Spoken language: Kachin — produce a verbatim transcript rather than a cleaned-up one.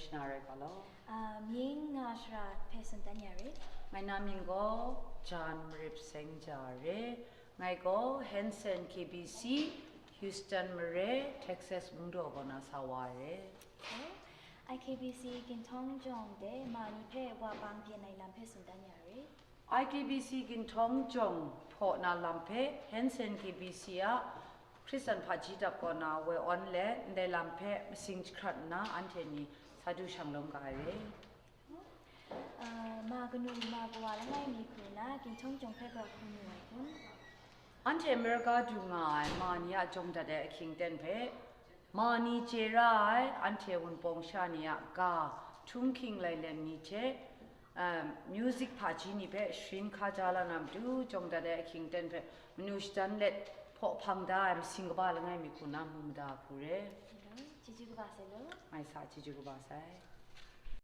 Shana rai ga law. အာမင်းငါစရာဖဲစွန်တန်ရယ် Ngai na mying gaw Jan Marip Seng Ja re. Ngai gaw Hansen K B C, Houston mare, Texas mungdaw gaw na sa wa re. I K B C กินท้องจองแต่มานี้เพ่ว่าบางเพียนในลำเพ่สุนตันยาเร I K B C Gintong Jong hpaw na lam hpe Hansen K B C a Hkristan hpaji dap kaw na woi awn le ndai lam hpe masing jahkrat nna anhte ni sa du shanglawm ga ai re. มา kanu มา กว่า langai mi hku na กินท้องจอง hpe gara hku mu ai kun. Anhte Amerika du nga ai ma ni a jawng dat ai ahkying ten hpe, ma ni chye ra ai anhte Wunpawng sha ni a ga, htunghking lailem ni hte, um, music hpaji ni hpe sharin hkaja la na matu jawng dat ai ahkying ten hpe manu shadan let hpaw hpang da ai masing kaba langai mi hku na mu mada hku re. Chyeju kaba sai lo. Ngai sa chyeju kaba sai.